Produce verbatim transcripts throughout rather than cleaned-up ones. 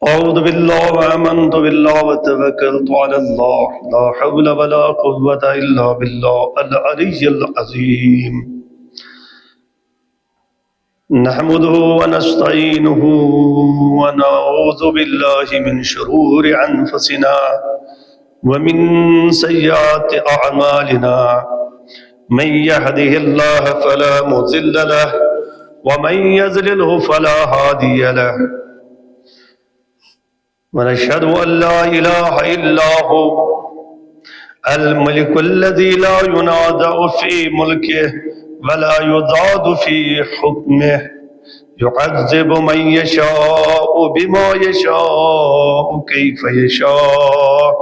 أعوذ بالله وآمنت بالله وتوكلت على الله، لا حول ولا قوة إلا بالله العلي العظيم. نحمده ونستعينه ونعوذ بالله من شرور أنفسنا ومن سيئات أعمالنا. من يهده الله فلا مضل له ومن يضلله فلا هادي له. ونشهد أن لا إله إلا هو الملك الذي لا ينازع في ملكه ولا يضاد في حكمه، يعذب من يشاء بما يشاء كيف يشاء،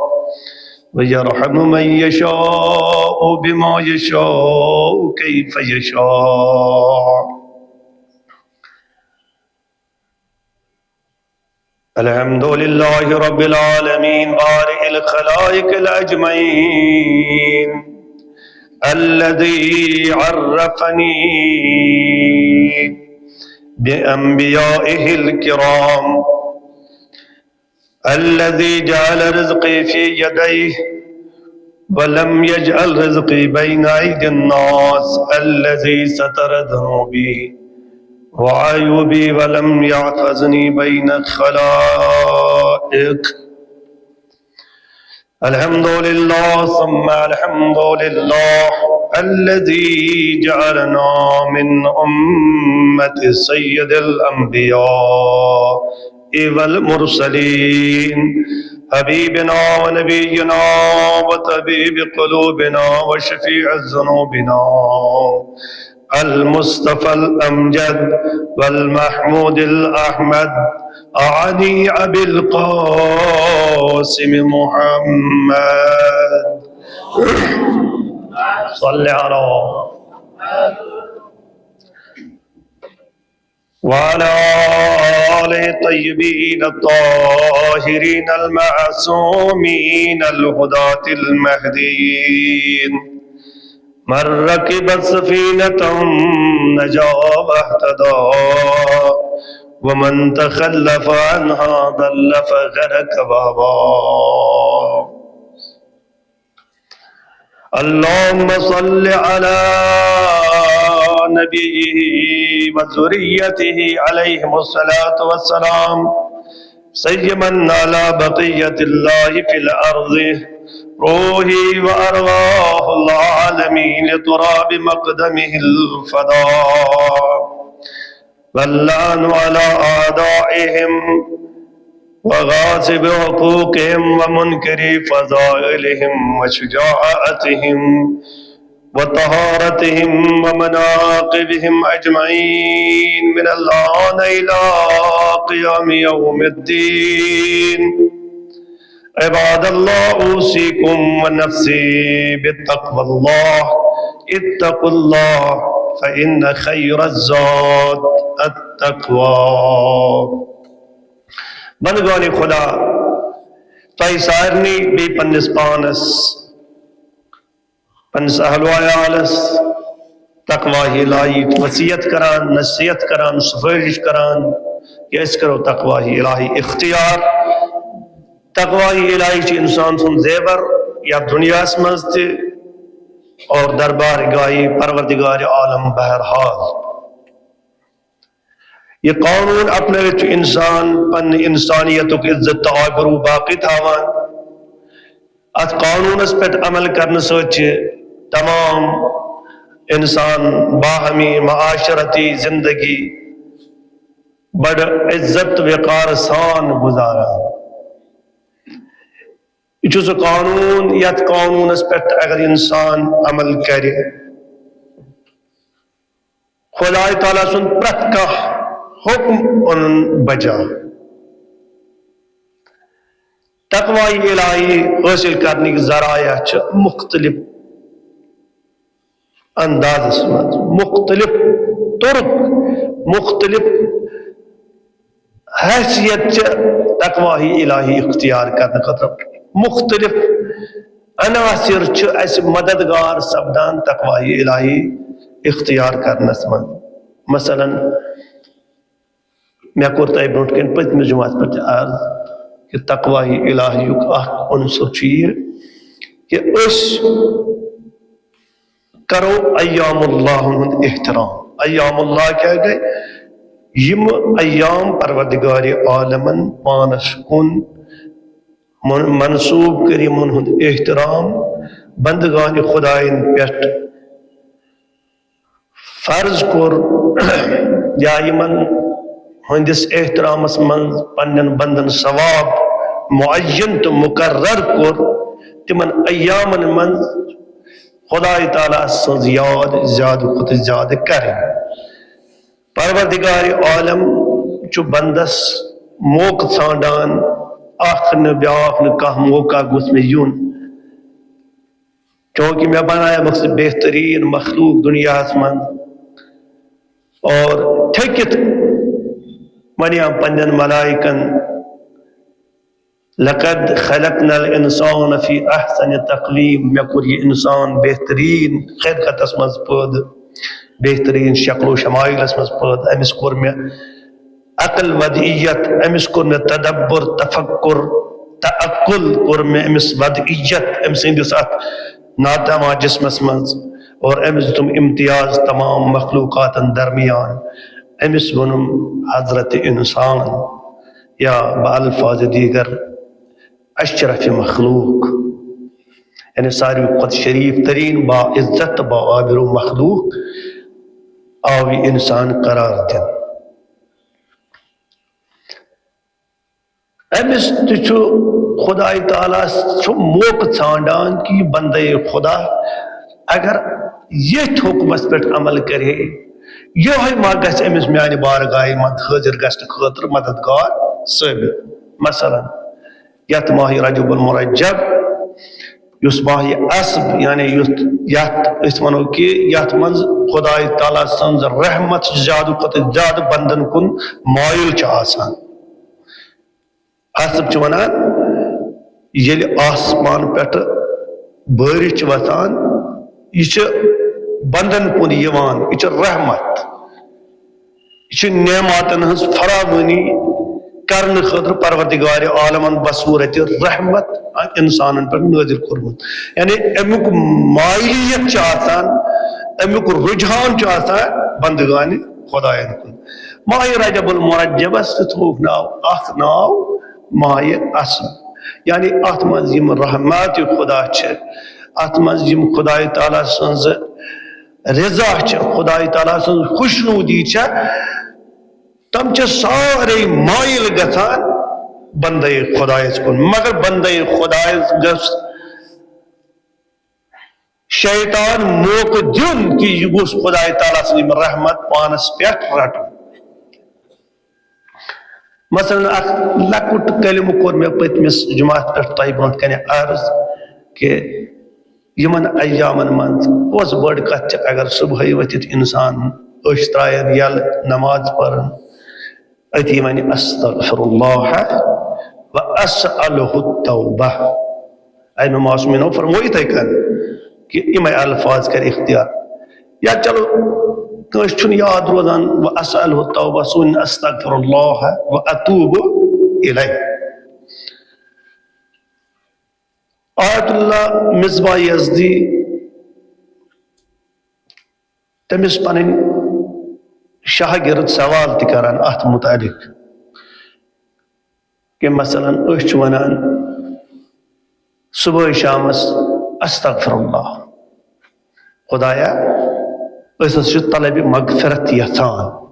ويرحم من يشاء بما يشاء كيف يشاء. الحمد لله رب العالمين، بارئ الخلائق الأجمعين، الذي عرفني بأنبيائه الكرام، الذي جعل رزقي في يديه ولم يجعل رزقي بين أيدي الناس، الذي ستر ذنوبي وعيوبي ولم يحفظني بين الخلائق. الحمد لله ثم الحمد لله الذي جعلنا من أمة سيد الأنبياء والمرسلين، حبيبنا ونبينا وطبيب قلوبنا وشفيع ذنوبنا المصطفى الأمجد والمحمود الأحمد، أعني أبي القاسم محمد. صل على وعلى آله الطيبين الطاهرين المعصومين الهداة المهديين. من ركب سفينتهم نجا واهتدى، ومن تخلف عنها ضل فغرق وهوى. اللهم صل على نبيه وذريته عليهم الصلاة والسلام، سيما على بقية الله في الأرض، روحي وأرواح العالمين لتراب مقدمه الفداء، واللعن على أعدائهم وغاصب حقوقهم ومنكر فضائلهم وشجاعتهم وطهارتهم ومناقبهم أجمعين من الآن إلى قيام يوم الدين. عباد الله، أوصيكم ونفسي بتقوى الله. اتقوا الله، فإن خير الزاد التقوى. بندگان خدا، تۄہہِ سارنٕے بیٚیہِ پننِس پانس، پننِس اہل و عیالس تقوی الہی وصیت کران، نصیحت کران، سفارش کران کہ أسۍ کرو تقوی الہی اختیار۔ تقوی الہی چھِ انسان سُنٛد زیور یتھ دنیاہس منٛز تہِ اور دربار گاہی پروردگار عالم بہرحال۔ یہِ قانون اپنٲوِتھ چھُ انسان پننہِ انسانیتُک عزت تہٕ آبروٗ باقٕے تھاوان۔ اتھ قانونس پٮ۪ٹھ عمل کرنہٕ سۭتۍ چھِ تمام انسان باہمی معاشرتی زندگی بڑٕ عزت وقار سان گزاران۔ یہِ چھُ سُہ قانون، یتھ قانونس پٮ۪ٹھ اگر انسان عمل کرِ، خدائے تعالیٰ سُنٛد پرٛٮ۪تھ کانٛہہ حُکم اَنُن بجا۔ تقوی الہی حٲصِل کرنٕکۍ ذرایع چھِ مُختٔلِف اندازس منٛز، مُختٔلِف طرق، مُختٔلِف حیثیت چھِ تقوی الہی اختیار کرنہٕ خٲطرٕ۔ مُختٔلِف عناصر چھِ اَسہِ مددگار سپدان تقوی الہی اختیار کرنس منٛز۔ مثلاً، مےٚ کوٚر تۄہہِ برونٛٹھ کَنہِ پٔتمِس جمعس پٮ۪ٹھ تہِ عرض کہِ تقوی الٰہیُک اکھ عنصر چھُ یہِ کہِ أسۍ کرو ایام اللہ ہُنٛد احترام۔ ایام اللہ کیٛاہ گٔے؟ یِم ایام پروردگار عالمن پانس کُن من-، منسوب کٔر، یِمن ہُنٛد احترام بندگان خداین پٮ۪ٹھ فرض کوٚر، یا یِمن ہٕنٛدِس احترامس منٛز پننٮ۪ن بندن ثواب معین تہٕ مقرر کوٚر، تِمن ایامن منٛز خدای تعالیٰ سٕنٛز یاد زیادٕ کھۄتہٕ زیادٕ کرٕنۍ۔ پروردگار عالم چھُ بندس موقعہٕ ژھانڈان، اکھ نہٕ بیاکھ نہٕ کانٛہہ موقعہٕ گوٚژھ مےٚ یُن، چونکہ مےٚ بنایمکھ ژٕ بہترین مخلوق دنیاہس منٛز۔ اور تھٔکِتھ ونیام پننٮ۪ن ملائکن، "لقد خلقنا الانسان فی احسن تقویم"، مےٚ کوٚر یہِ انسان بہترین خلقتس منٛز پٲدٕ، بہترین شکل و شمائلس منٛز پٲدٕ۔ أمِس کوٚر مےٚ عقل، وضعیت، أمِس کوٚر مےٚ تدبر، تفکر، تعقل کوٚر مےٚ أمِس وضعیت، أمۍ سٕنٛدِس اَتھ ناتما جسمس منٛز، اور أمِس دیُتُم امتیاز تمام مخلوقاتن درمیان۔ أمِس ووٚنُم حضرت انسان، یا بہ الفاظ دیگر اشرف مخلوق، یعنی ساروی کھۄتہٕ شریف ترین، با عزت تہٕ با آبرو مخلوق آو یہِ انسان قرار دِنہٕ۔ أمِس تہِ چھُ خدای تعالیٰ چھُ موقعہٕ ژھانڈان کہِ یہِ بندے خدا اگر ییٚتھۍ حُکمس پٮ۪ٹھ عمل کرِ ہے، یِہوٚے ما گژھِ أمِس میانہِ بارگاہہِ منٛز حٲضِر گژھنہٕ خٲطرٕ مددگار ثٲبِت۔ مثلاً، یتھ ماہِ رجب المرجب، یُس ماہِ عصب، یعنی یُتھ، یتھ أسۍ ونو کہِ یتھ منٛز خدای تعالیٰ سٕنٛز رحمت چھِ زیادٕ کھۄتہٕ زیادٕ بندن کُن مٲیِل چھِ آسان۔ عصب چھِ ونان، ییٚلہِ آسمان پٮ۪ٹھٕ بٲرِش چھِ وسان، یہِ چھِ بندن کُن یِوان، یہِ چھِ رحمت۔ یہِ چھِ نعماتن ہٕنٛز فراوٲنی کرنہٕ خٲطرٕ پروردگار عالمن بصورت رحمت انسانن پٮ۪ٹھ نٲزِل کوٚرمُت۔ یعنی امیُک مٲیلیت چھِ آسان، امیُک رجحان چھُ آسان بندگان خداین کُن۔ ماہِ رجب المرجبس تہِ تھووُکھ ناو، اکھ ناو ماہِ عصب۔ یعنی اتھ منٛز یِم رحمات خدا چھِ، اتھ منٛز یِم خدای تعالیٰ سٕنٛز رضا چھِ، خدای تعالیٰ سٕنٛز خوشنودی چھِ، تِم چھِ سارے مٲیِل گژھان بندے خدایس کُن۔ مگر بندے خدایس گژھِ شیطان موقعہٕ دیُن کہِ یہِ گوٚژھ خدای تعالیٰ سٕنٛز یِم رحمت پانس پٮ۪ٹھ رٹُن۔ مثلاً، اکھ لۄکُٹ کلمہٕ کوٚر مےٚ پٔتمِس جمعس پٮ۪ٹھ تۄہہِ برونٛٹھ کنہِ عرض کہِ یِمن ایامن منٛز کۄس بٔڑ کتھ چھِ، اگر صبحٲے ؤتھِتھ انسان أچھ ترٛاین یَلہٕ، نماز پرن، أتی ونہِ "استغفر اللہ و اسألہ التوبہ"۔ ائمہ معصومینو فرموو یِتھے کٔنۍ کہِ یِمے الفاظ کرِ اختیار۔ یا چلو، کٲنٛسہِ چھُنہٕ یاد روزان "و اسألہ التوبہ"، سُہ وَنہِ "استغفر اللہ و اتوب الیہ"۔ آیت اللہ مصباح یزدی، تٔمِس پنٕنۍ شاگرد سوال تہِ کران اتھ متعلق کہِ مثلاً أسۍ چھِ ونان صبحٲے شامس "استغفر اللہ"، خدایا، أسۍ ہسا چھِ طلبِ مغفرت یژھان۔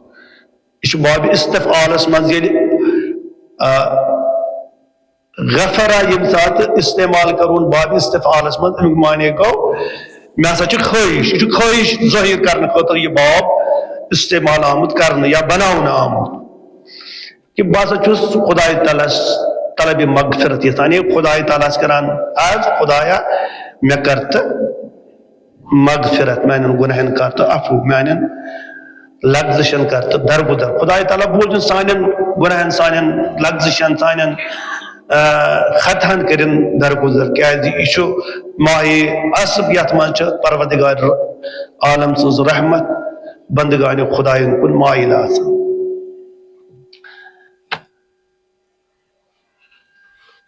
یہِ چھُ باب استفعالس منٛز ییٚلہِ، آ، غفرہ ییٚمہِ ساتہٕ استعمال کرون باب استفعالس منٛز، امیُک معنی گوٚو، مےٚ ہسا چھِ خٲہِش۔ یہِ چھُ خٲہِش ظٲہِر کرنہٕ خٲطرٕ یہِ باب استعمال آمُت کرنہٕ یا بناونہٕ آمُت۔ کہِ بہٕ ہسا چھُس خداے تعالیٰ ہس طلبِ مغفرت یژھان، یعنی خداے تعالیٰ ہس کران عرض، خدایا، مےٚ کر تہٕ مغفرت، میانٮ۪ن گناہن کر تہٕ عفو، میانٮ۪ن لغزشن کر تہٕ درگُزر۔ خداے تعالیٰ بوزِن سانٮ۪ن گناہن، سانٮ۪ن لغزشن، سانٮ۪ن، آ، خطہن کٔرِن درگُزر، کیازِ یہِ چھُ ماہِ عصب، یتھ منٛز چھِ پروردگار عالم سٕنٛز رحمت بندگانِ خداین کُن مٲیِل آسان۔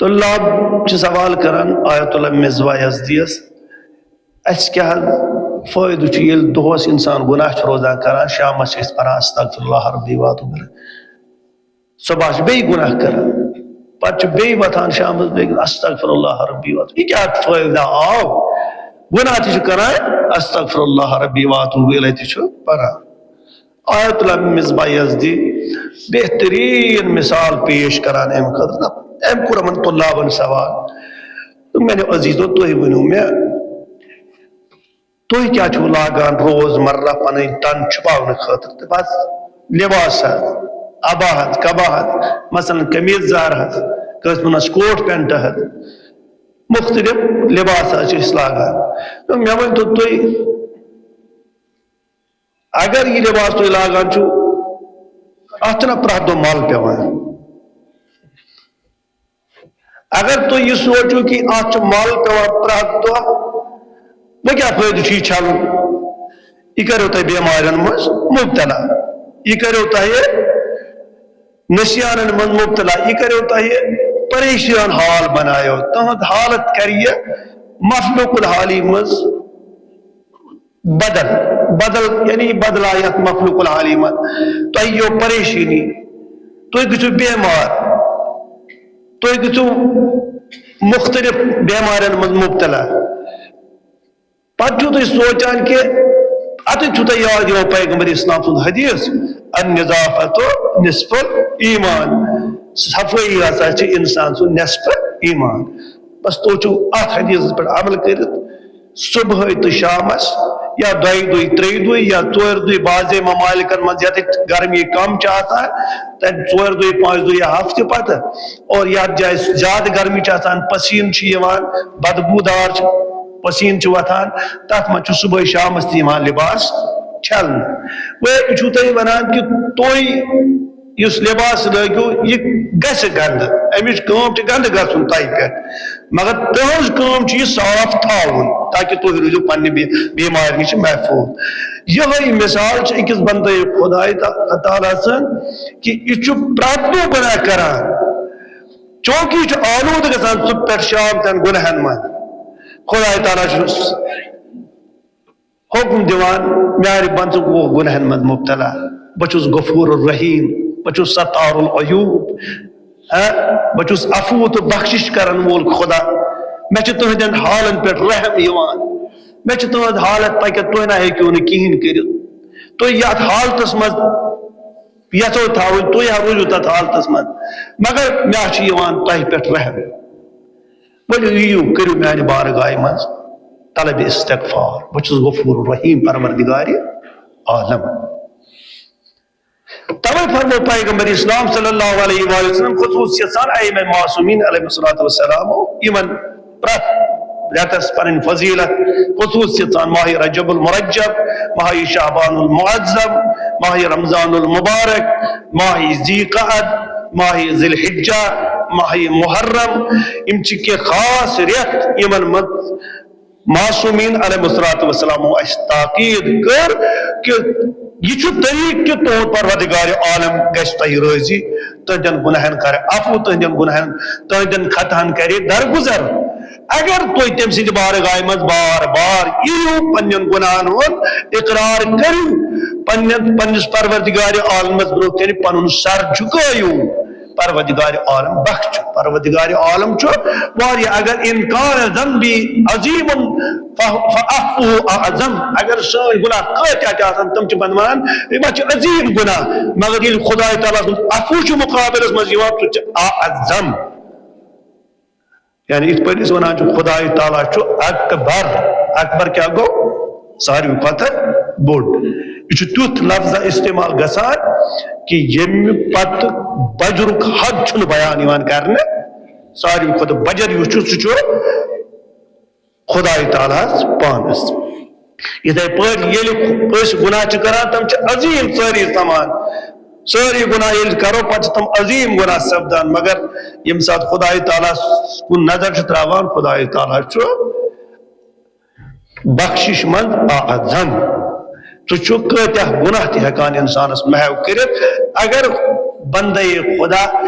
طلاب چھِ سوال کران آیت اللہ مصباح یزدیَس، اَسہِ کیٛاہ فٲیدٕ چھُ ییٚلہِ دۄہَس اِنسان گۄناہ چھُ روزان کران، شامَس چھِ أسۍ پَران استغفر اللہ ربی واتوب الیہ، صبح چھِ بیٚیہِ گۄناہ کران، پَتہٕ چھِ بیٚیہِ وۄتھان شامَس بیٚیہِ استغفر اللہ ربی واتوب، یہِ کیٛاہ فٲیدٕ آو؟ گۄناہ تہِ چھِ کران، استغفر اللہ ربی واتوب الیہ تہِ چھُ پَران۔ آیت اللہ مصباح یزدی بہترین مثال پیش کران امہِ خٲطرٕ۔ أمۍ کوٚر یِمن طلابن سوال، تہٕ میانیو عزیزو، تُہۍ ؤنِو مےٚ، تُہۍ کیٛاہ چھِو لاگان روزمرہ پنٕنۍ تن چھُپاونہٕ خٲطرٕ؟ تہٕ بس لباس حظ، عبا حظ، قبا حظ، مثلاً قمیٖض یَزار حظ، کٲنٛسہِ وَنان کوٹ پینٹ حظ، مُختٔلِف لباس حظ چھِ أسۍ لاگان۔ تہٕ مےٚ ؤنۍ تو تُہۍ، اگر یہِ لباس تُہۍ لاگان چھِو، اتھ چھُنہ پرٛٮ۪تھ دۄہ مل پٮ۪وان؟ اگر تُہۍ یہِ سوٗنٛچِو کہِ اتھ چھُ مل پٮ۪وان پرٛٮ۪تھ دۄہ، وۄنۍ کیٛاہ فٲیدٕ چھُ یہِ چھلُن؟ یہِ کریو تۄہہِ بٮ۪مارٮ۪ن منٛز مُبتلا، یہِ کریو تۄہہِ نسیانن منٛز مُبتلا، یہِ کریو تۄہہِ پریشان حال بنایو، تُہنٛد حالت کرِ یہِ مفلوق الحالی منٛز بدل، بدل یعنی بدلایت مخلوق العالی منٛز۔ تۄہہِ یِیو پریشٲنی، تُہۍ گٔژھِو بیمار، تُہۍ گٔژھِو مُختٔلِف بیمارٮ۪ن منٛز مُبتلا۔ پتہٕ چھِو تُہۍ سونٛچان کہِ اتٮ۪تھ چھُو تۄہہِ یاد یِوان پیغمبر اسلام سُنٛد حدیث، "النظافة نصف الایمان"، صفٲیی ہسا چھِ انسان سُنٛد نصف ایمان۔ بس تُہۍ چھِو اتھ حدیثس پٮ۪ٹھ عمل کٔرِتھ، صبحٲے تہٕ شامس یا دۄیہِ دُہۍ، ترٛیٚیہِ دُہۍ یا ژورِ دُہۍ، بعضے ممالکن منٛز ییٚتہِ گرمی کم چھِ آسان، تتہِ ژورِ دُہۍ، پانٛژِ دُہۍ یا ہفتہٕ پتہٕ، اور یتھ جایہِ زیادٕ گرمی چھِ آسان، پسیٖنہٕ چھُ یِوان، بدبوٗدار چھُ، پسیٖنہٕ چھُ وۄتھان، تتھ منٛز چھُ صبحٲے شامس تہِ یِوان لباس چھلنہٕ۔ وۄنۍ چھُو تۄہہِ ونان کہِ تُہۍ یُس لباس لٲگِو، یہِ گژھِ گنٛدٕ، امِچ کٲم چھِ گنٛدٕ گژھُن تۄہہِ پٮ۪ٹھ، مگر تُہنٛز کٲم چھِ یہِ صاف تھاوُن، تاکہِ تُہۍ روٗزِو پننہِ بے-، بیمارِ نِش محفوظ۔ یِہوٚے مثال چھِ أکِس بندے خداے تا-، تعالیٰ سٕنٛز کہِ یہِ چھُ پرٛٮ۪تھ دۄہ گۄناہ کران، چونکہ یہِ چھُ آلوٗدٕ گژھان صبح پٮ۪ٹھ شام تام گۄناہن منٛز۔ خداے تعالیٰ چھُس حکم دِوان، میانہِ بندٕ گوٚو گۄناہن منٛز مبتلا، بہٕ چھُس غفور الرحیم، بہٕ چھُس ستار العیوب، ہاں، بہٕ چھُس عفو تہٕ بخشش کرن وول خدا، مےٚ چھُ تُہنٛدٮ۪ن حالن پٮ۪ٹھ رحم یِوان، مےٚ چھُ تُہنٛز حالت پکہِ، تُہۍ نہ ہیٚکِو نہٕ کِہیٖنۍ کٔرِتھ، تُہۍ یتھ حالتس منٛز یژھو تھاوٕنۍ، تُہۍ ہا روٗزِو تتھ حالتس منٛز، مگر مےٚ چھُ یِوان تۄہہِ پٮ۪ٹھ رحم۔ ؤلِو یِیِو، کٔرِو میانہِ بارگاہہِ منٛز طلب استغفار۔ بہٕ چھُس غفور رحیم، پروردگارِ عالم۔ توے فرمو پیغمبر اسلام صلی اللہ علیہ وآلہ وسلم خصوصیت سان ائمہ معصومین علیہ الصلوۃ والسلام یِمن پرٛٮ۪تھ رٮ۪تس پنٕنۍ فضیلت خصوصیت سان ماہ رجب المرجب، ماہ شعبان المعظم، ماہ رمضان المبارک، ماہ ذی قعد، ماہ ذی الحجہ، ماہ محرم، یِم چھِ کینٛہہ خاص رٮ۪تھ یِمن منٛز معصومین علیہ الصلوۃ والسلام اسہِ تاکید کٔر کہِ یہِ چھُ طریٖقہٕ کہِ تُہُنٛد پروردگار عالم گژھِ تۄہہِ رٲضی، تُہنٛدٮ۪ن گۄناہن کرِ عفو، تُہنٛدٮ۪ن گۄناہن، تُہنٛدٮ۪ن خطاہن کرِ درگُزر۔ اگر تُہۍ تٔمۍ سٕنٛدِ بارگاہہِ منٛز بار بار یِیِو، پننٮ۪ن گۄناہن ہُنٛد اقرار کٔرِو، پننٮ۪ن، پننِس پروردگار عالمس برونٛہہ کنہِ پنُن سر جُکٲیِو، پروردگار عالم بخش، پروردگار عالم چھُ واریاہ۔ اگر ان کان ذنبی عظیم ف-، فعفوہ اعظم، اگر سٲنۍ گۄناہ کۭتیاہ تہِ آسن، تِم چھِ بنوان، یِم چھِ عظیم گۄناہ، مگر ییٚلہِ خداے تعالیٰ سُنٛد عفو چھُ مُقابلس منٛز یِوان، سُہ چھُ اعظم۔ یعنی یِتھ پٲٹھۍ أسۍ وَنان چھِ، خداے تعالیٰ چھُ اکبر۔ اکبر کیٛاہ گوٚو؟ ساروی کھۄتہٕ بوٚڑ۔ یہِ چھُ تیُتھ لفظہ استعمال گژھان کہِ ییٚمہِ پتہٕ بجرُک حد چھُنہٕ بیان یِوان کرنہٕ۔ ساروی کھۄتہٕ بجر یُس چھُ، سُہ چھُ خداے تعالیٰ ہس پانس۔ یِتھے پٲٹھۍ ییٚلہِ أسۍ گۄناہ چھِ کران، تِم چھِ عظیٖم سٲری سمان، سٲری گۄناہ ییٚلہِ کرو، پتہٕ چھِ تِم عظیٖم گۄناہ سپدان۔ مگر ییٚمہِ ساتہٕ خداے تعالیٰ ہس کُن نظر چھِ تراوان، خداے تعالیٰ چھُ بخشش منٛز اعظم۔ سُہ چھُ کۭتیاہ گۄناہ تہِ ہٮ۪کان انسانس محو کٔرِتھ۔ اگر بندے خدا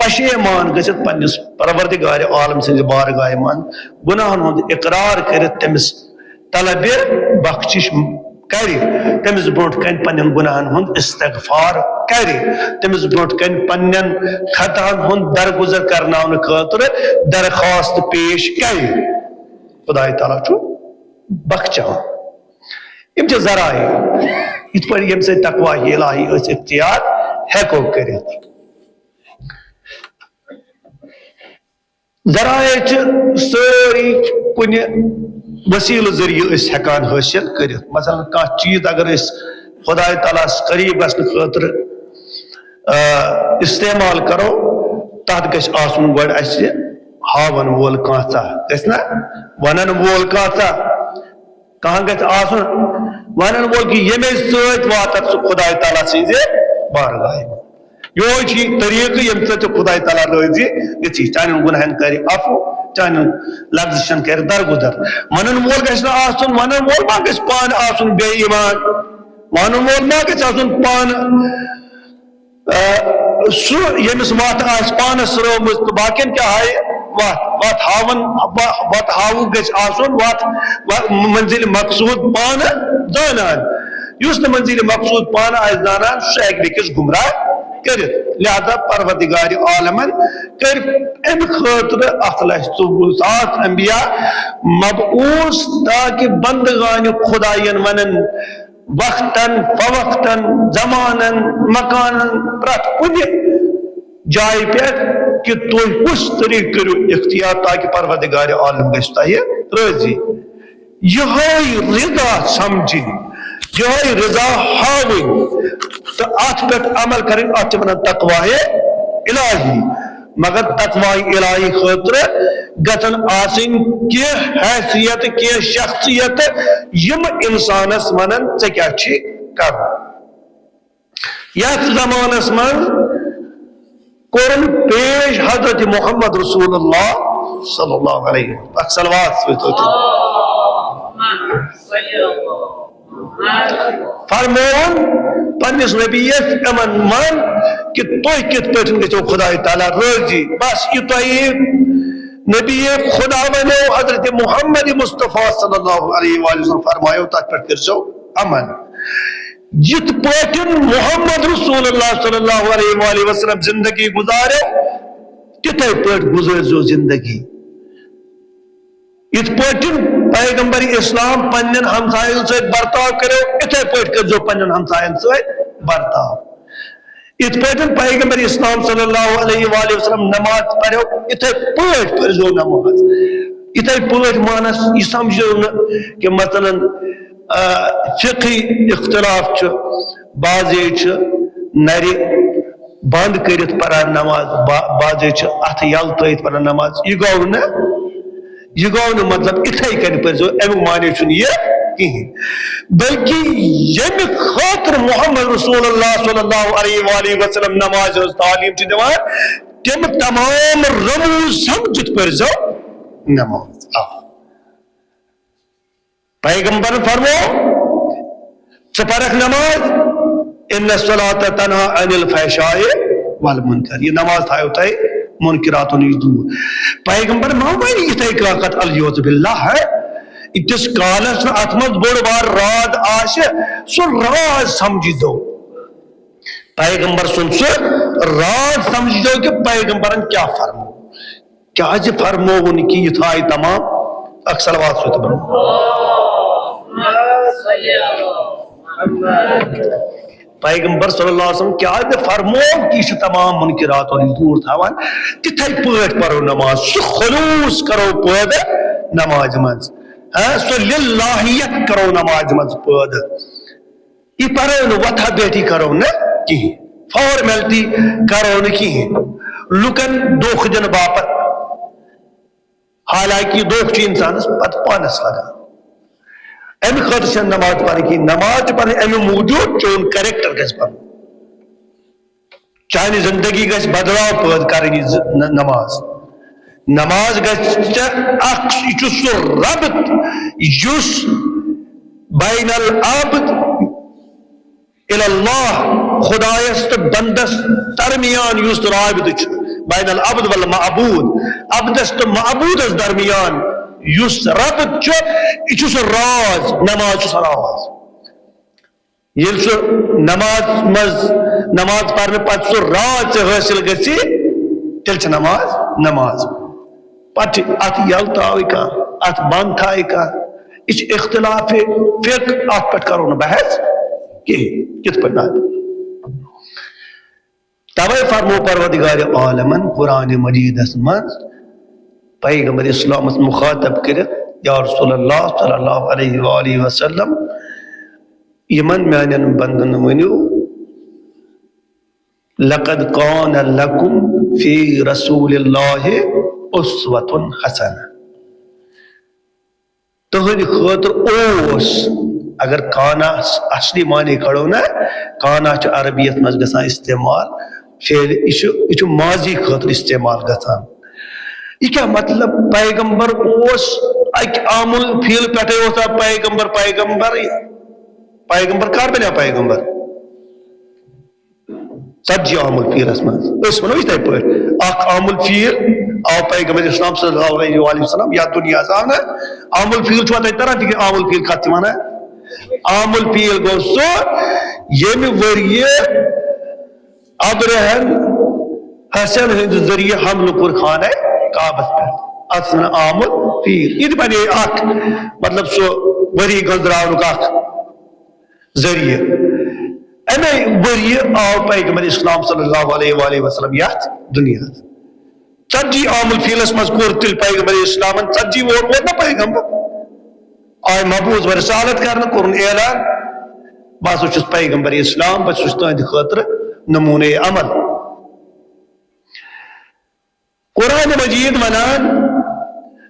پشیمان گٔژھِتھ پننِس پروردگار عالم سٕنٛزِ بارگاہہِ منٛز گناہن ہُنٛد اقرار کٔرِتھ تٔمِس طلبہِ بخشش کرِ، تٔمِس برونٛٹھ کنہِ پننٮ۪ن گناہن ہُنٛد استغفار کرِ، تٔمِس برونٛٹھ کنہِ پننٮ۪ن خطاہن ہُنٛد درگُزر کرناونہٕ خٲطرٕ درخواست پیش کرِ۔ خدای تعالیٰ چھُ بخشان۔ یِم چھِ ذرایع، یِتھ پٲٹھۍ ییٚمہِ سۭتۍ تقویٰ الٰہی أسۍ اختیار ہٮ۪کو کٔرِتھ۔ ذرایع چھِ سٲری کُنہِ وسیلہٕ ذٔریعہٕ أسۍ ہٮ۪کان حٲصِل کٔرِتھ۔ مثلاً کانٛہہ چیٖز اگر أسۍ خداے تعالیٰ ہَس قریب گژھنہٕ خٲطرٕ، آ، استعمال کرو، تَتھ گژھِ آسُن گۄڈٕ اَسہِ ہاوَن وول کانٛژھا، گژھِ نا؟ وَنَن وول کانٛژھا۔ کانٛہہ گژھِ آسُن وَنَن وول کہِ ییٚمے سۭتۍ واتَکھ ژٕ خداے تعالیٰ سٕنٛزِ بارگاہہِ منٛز۔ یِہوٚے چھُ یہِ طریٖقہٕ ییٚمہِ سۭتۍ ژٕ خداے تعالیٰ رٲضی گژھی، چانٮ۪ن گۄناہَن کَرِ عفو، چانٮ۪ن لغزشَن کَرِ درگُزر۔ وَنَن وول گژھِ نہٕ آسُن، وَنَن وول ما گژھِ پانہٕ آسُن بے ایمان؟ وَنَن وول ما گژھِ آسُن پانہٕ آ، سُہ ییٚمِس وَتھ آسہِ پانَس رٲومٕژ تہٕ باقین تہِ ہاوِ وَتھ۔ وَتھ ہاوَن، وَ-، وَتھ ہاوُک گژھِ آسُن وَتھ، وَ-، منزِل مقصوٗد پانہٕ زانان۔ یُس نہٕ منزِل مقصوٗد پانہٕ آسہِ زانان، سُہ ہیٚکہِ بیٚکِس گمراہ کٔرِتھ۔ لہذا پروردگار عالمن کٔرۍ اَمہِ خٲطرٕ اَکھ لَچھ ژوٚوُہ ساس انبیاء مبعوث، تاکہِ بندگانِ خدایَن وَنن، وقتن فوقتن، زمانن، مکانن، پرٛٮ۪تھ کُنہِ جایہِ پٮ۪ٹھ کہِ تُہۍ کُس طریٖقہٕ کٔرِو اختیار تاکہِ پروردگار عالم گژھِ تۄہہِ رٲضی۔ یِہوٚے رضا سمجھِنۍ، یِہوٚے رضا ہاوٕنۍ تہٕ اَتھ پٮ۪ٹھ عمل کَرٕنۍ، اَتھ چھِ وَنان تقوایِ الٰہی۔ مگر تقوی الٰہی خٲطرٕ گژھن آسٕنۍ کینٛہہ حیثیت، کینٛہہ شخصیت، یِم انسانس ونن، "ژےٚ کیٛاہ چھِ کرُن؟" یتھ زمانس منٛز کوٚرُن پیش حضرت محمد رسول اللہ صلی اللہ علیہ وسلم۔ اکھ صلوات سۭتۍ ہوت۔ فرمووُن پننِس نبیَس یِمن من کہِ تُہۍ کِتھ پٲٹھۍ گٔژھِو خداے تعالیٰ رٲضی۔ بس یہِ تۄہہِ نبی خدا ونیو، حضرت محمد مصطفیٰ صلی اللہ علیہ وآلہ وسلم فرمایو، تتھ پٮ۪ٹھ کٔرۍزیو عمل۔ یِتھ پٲٹھۍ محمد رسول اللہ صلی اللہ علیہ وآلہ وسلم زندگی گُزارو، تِتھے پٲٹھۍ گُزٲرۍزیو زندگی۔ یِتھ پٲٹھۍ پیغمبر اسلام پننٮ۪ن ہمساین سۭتۍ برتاو کٔرِو، یِتھے پٲٹھۍ کٔرۍزیو پننٮ۪ن ہمساین سۭتۍ برتاو۔ یِتھ پٲٹھۍ پیغمبر اسلام صلی اللہ علیہ وآلہ وسلم نماز پرو، یِتھے پٲٹھۍ پٔرۍزیو نماز۔ یِتھے پٲٹھۍ مانس یہِ سمجھو نہٕ کہِ مثلاً، آ، فقہی اختلاف چھُ، بعضے چھِ نرِ بند کٔرِتھ پران نماز، با-، بعضے چھِ اتھٕ یلہٕ ترٲیِتھ پران نماز۔ یہِ گوٚو نہٕ، یہِ گوٚو نہٕ مطلب اِتھے کٔنۍ پٔرۍزیو، امیُک معنی چھُنہٕ یہِ کِہیٖنۍ۔ بلکہِ ییٚمہِ خٲطرٕ محمد رسول اللہ صلی اللہ علیہ وآلہ وسلم نمازِ ہٕنٛز تعلیٖم چھِ دِوان، تِم تمام رموز سمجھِتھ پٔرۍزیو نماز۔ آ۔ پیغمبر فرمو، ژٕ پرکھ نماز، "ان الصلاۃ تنہا عن الفحشاء والمنکر"، یہِ نماز تھایو تۄہہِ منکراتو نِش دوٗر۔ پیغمبر ما ونہِ یِتھے کٔنۍ کتھ، العیاذ باللہ ہے، ییٖتِس کالس نہٕ اتھ منٛز بوٚڑ بار راز آسہِ، سُہ راز سمجھِتو۔ پیغمبر سُنٛد سُہ راز سمجھِتو کہِ پیغمبرن کیٛاہ فرمو۔ کیٛازِ فرمووُن کہِ یہِ تھایہِ تمام؟ اکھ صلوات سۭتۍ پرو۔ پیغمبر صلی اللہ علیہ وسلم کیٛازِ فرموو کہِ یہِ چھُ تمام منکراتو نِش دوٗر تھاوان؟ تِتھے پٲٹھۍ پرو نماز، سُہ خلوص کرو پٲدٕ نمازِ منٛز، ہاں، سُہ للہیت کرو نمازِ منٛز پٲدٕ۔ یہِ پرو نہٕ وۄتھا بیٹھی کرو نہٕ کِہیٖنۍ، فارمیلٹی کرو نہٕ کِہیٖنۍ، لُکن دھوکہٕ دِنہٕ باپتھ۔ حالانکہ یہِ دھوکہٕ چھُ انسانس پتہٕ پانس لگان۔ امہِ خٲطرٕ چھنہٕ نماز پرٕنۍ کِہیٖنۍ، نماز چھِ پرٕنۍ امہِ موٗجوٗب چون کریکٹر گژھِ بنُن۔ چانہِ زندگی گژھِ بدلاو پٲدٕ کرٕنۍ یہِ ز-، ن-، نماز۔ نماز گژھِ ژےٚ اکھ، یہِ چھُ سُہ ربط یُس بین العبد الی اللہ، خدایس تہٕ بندس درمیان یُس رابطہٕ چھُ، بین العبد والمعبود، عبدس تہٕ معبودس درمیان یُس ربط چھُ، یہِ چھُ سُہ راز، نماز چھُ سُہ راز۔ ییٚلہِ سُہ نماز منٛز، نماز پرنہٕ پتہٕ سُہ راز ژےٚ حٲصِل گژھِ، تیٚلہِ چھِ نماز نماز۔ پتہٕ چھِ اتھ یلہٕ تراوٕے کانٛہہ، اتھ بنٛد تھایہِ کانٛہہ، یہِ چھِ اختلاف فقہ، اتھ پٮ۪ٹھ کرو نہٕ بحث کِہیٖنۍ، کِتھ پٲٹھۍ نہٕ۔ توے فرمو پروردگار عالمن قرآن مجیدس منٛز پیغمبر اسلامس مخاطب کٔرِتھ، یا رسول اللہ صلی اللہ علیہ وآلہ وسلم، یمن میانٮ۪ن بندن ؤنِو، لقد کان لکم فی رسول اللہ اسوۃ حسنہ۔ تہنٛدِ خٲطرٕ اوس، اگر کانا اصلی معنی کڑو نا، کانا چھُ عربیت منٛز گژھان استعمال، فعل، یہِ چھُ، یہِ چھُ ماضی خٲطرٕ استعمال گژھان۔ یہِ کیٛاہ مطلب؟ پیغمبر اوس اکہِ عامل فعل پٮ۪ٹھے اوس پیغمبر، پیغمبر، پیغمبر کر بنیو پیغمبر؟ ژتجی عامل فیلس منٛز۔ أسۍ ونو یِتھے پٲٹھۍ، اکھ عامل فیل آو پیغمبر اسلام صلی اللہ علیہ وآلہ وسلم یا دنیا آو نا، عامل فیل چھُوا تۄہہِ تران فکر؟ عامل فیل کتھ چھِ ونان؟ عامل فیل گوٚو سُہ، ییٚمہِ ؤریہِ ابرہن حسن ہٕنٛدِ ذٔریعہٕ حملہٕ کوٚر خانہ کعبس پٮ۪ٹھ۔ اتھ چھِ ونان عامل فیل۔ یہِ تہِ بنے اکھ، مطلب، سُہ ؤری گٔنزراونُک اکھ ذٔریعہٕ۔ امے ؤریہِ آو پیغمبر اسلام صلی اللہ علیہ وآلہ وسلم یتھ دنیاہس۔ ژتجی عام الفیلس منٛز کوٚر تیٚلہِ پیغمبر اسلامن ژتجی وُہر ووت نا پیغمبر؟ آے مبعوث و رسالت کرنہٕ، کوٚرُن اعلان، بہٕ ہسا چھُس پیغمبر اسلام، بہٕ چھُس تُہنٛدِ خٲطرٕ نمونہ عمل۔ قرآن مجید ونان،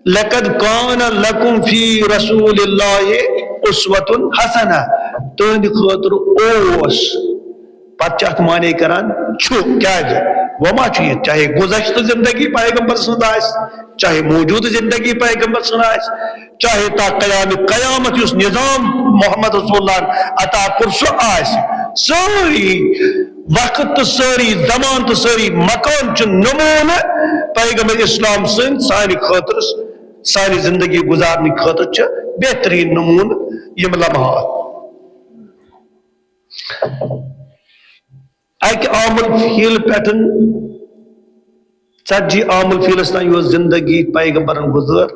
لقد کان لکم فی رسول اللہ اسوۃ حسنہ، تہنٛدِ خٲطرٕ اوس، پتہٕ چھِ اتھ معنی کران چھُ، کیازِ؟ وۄنۍ ما چھُ یہِ، چاہے گُذشتہٕ زندگی پیغمبر سٕنٛز آسہِ، چاہے موجودٕ زندگی پیغمبر سٕنٛز آسہِ، چاہے تا قیام قیامت یُس نظام محمد رسول اللہ عطا کوٚر سُہ آسہِ، سٲری وقت تہٕ سٲری زمان تہٕ سٲری مکان چھِ نمونہٕ پیغمبر اسلام سٕنٛدۍ سانہِ خٲطرٕ، سانہِ زندگی گزارنہٕ خٲطرٕ چھِ بہترین نمونہٕ یِم لمحات۔ اکہِ عام الفیل پٮ۪ٹھ ژتجی عام الفیلس تام یۄس زندگی پیغمبرن گزٲر،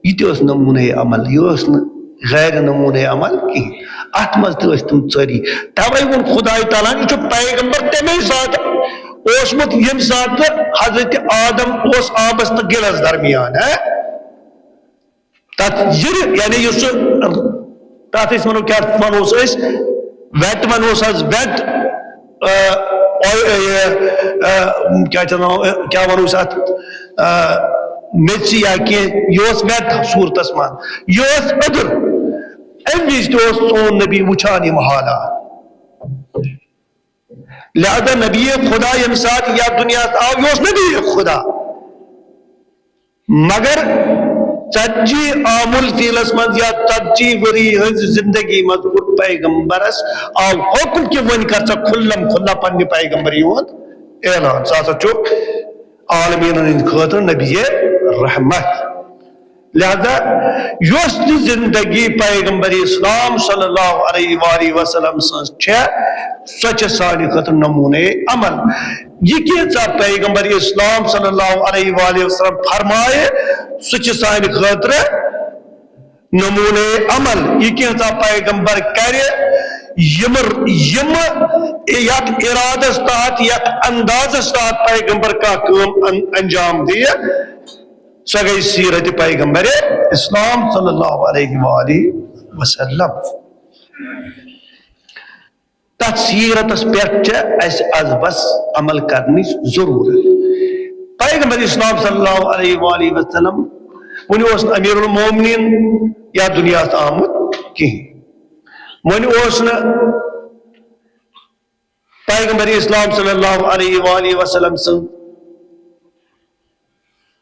یہِ تہِ اوس نمونہ عمل، یہِ اوس نہٕ غیر نمونہ عمل کِہیٖنۍ۔ اتھ منٛز تہِ ٲسۍ تِم ژٔری۔ توے ووٚن خدای تعالیٰ ہن، یہِ چھُ پیغمبر تمے ساتہٕ اوسمُت، ییٚمہِ ساتہٕ حضرت آدم اوس آبس تہٕ گِلس درمیان، ہہ؟ تتھ زِرِ، یعنی یُس سُہ، تتھ أسۍ ونو، کیٛاہ ونوس أسۍ؟ ویٹ ونوس حظ، ویٹ، آ، آ، آ، کیٛاہ چھِ ونان، آ، کیٛاہ ونوس اتھ؟ آ، میٚژِ یا کینٛہہ، یہِ اوس ویٹ صوٗرتس منٛز، یہِ اوس أدٕر۔ امہِ وِزِ تہِ اوس سون نبی وٕچھان یِم حالات۔ لہذا نبی خدا ییٚمہِ ساتہٕ یتھ دُنیاہس آو، یہِ اوس نبی خدا۔ مگر ژتجی عام الفیلس منٛز یا ژتجی ؤری ہٕنٛز زندگی منٛز کوٚر پیغمبرس، آو حکم کہِ وۄنۍ کر ژٕ کھُلم کھُلا پننہِ پیغمبری ہُنٛد اعلان۔ سُہ ہسا چھُ عالمیٖنن ہٕنٛدِ خٲطرٕ نبی رحمت۔ لہذا یۄس تہِ زندگی پیغمبر اسلام صلی اللہ علیہ وآلہ وسلم سٕنٛز چھےٚ، سۄ چھےٚ سانہِ خٲطرٕ نمونہ عمل۔ یہِ کینٛژھا پیغمبر اسلام صلی اللہ علیہ وآلہ وسلم فرمایہِ، سُہ چھُ سانہِ خٲطرٕ نمونہ عمل۔ یہِ کینٛژھا پیغمبر کرِ، یِم، یِم یتھ ارادس تحت، یتھ اندازس تحت پیغمبر کانٛہہ کٲم ان-، انجام دِیہِ، سۄ گٔے سیرت پیغمبر اسلام صلی اللہ علیہ وآلہ وسلم۔ تتھ سیرتس پٮ۪ٹھ چھِ اسہِ از بس عمل کرنٕچ ضروٗرت۔ پیغمبر اسلام صلی اللہ علیہ وآلہ وسلم وۄنۍ اوس نہٕ امیر المومنین یتھ دُنیاہس آمُت کِہیٖنۍ۔ وۄنۍ اوس نہٕ پیغمبر اسلام صلی اللہ علیہ وآلہ وسلم سٕنٛز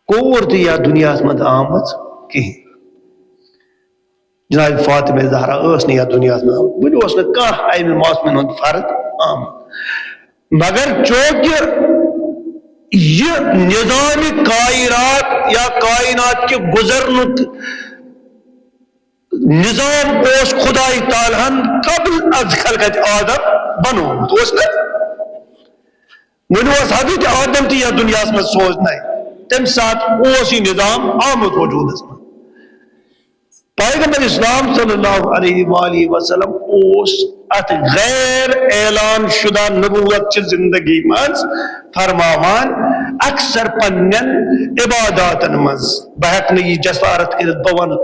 کوٗر تہِ یتھ دُنیاہس منٛز آمٕژ کِہیٖنۍ۔ جناب فاطمہ زہرا ٲس نہٕ یتھ دُنیاہس منٛز آمٕژ، وُنہِ اوس نہٕ کانٛہہ امہِ موسمن ہُنٛد فرد آمُت۔ مگر چونکہ یہِ نظام کائنات یا کائنات کہِ گزرنُک نظام اوس خدای تعالیٰ ہن قبل از خلقت آدم بنومُت، اوس نہ؟ وۄنۍ اوس حضرت آدم تہِ یتھ دُنیاہس منٛز سوزنَے، تمہِ ساتہٕ اوس یہِ نظام آمُت وجوٗدس منٛز۔ پیغمبر اسلام صلی اللہ علیہ وآلہ وسلم اوس اتھ غیر اعلان شدہ نبوت چہِ زندگی منٛز فرماوان، اکثر پننٮ۪ن عباداتن منٛز، بہٕ ہٮ۪کہٕ نہٕ یہِ جسارت کٔرِتھ، بہٕ ونہٕ،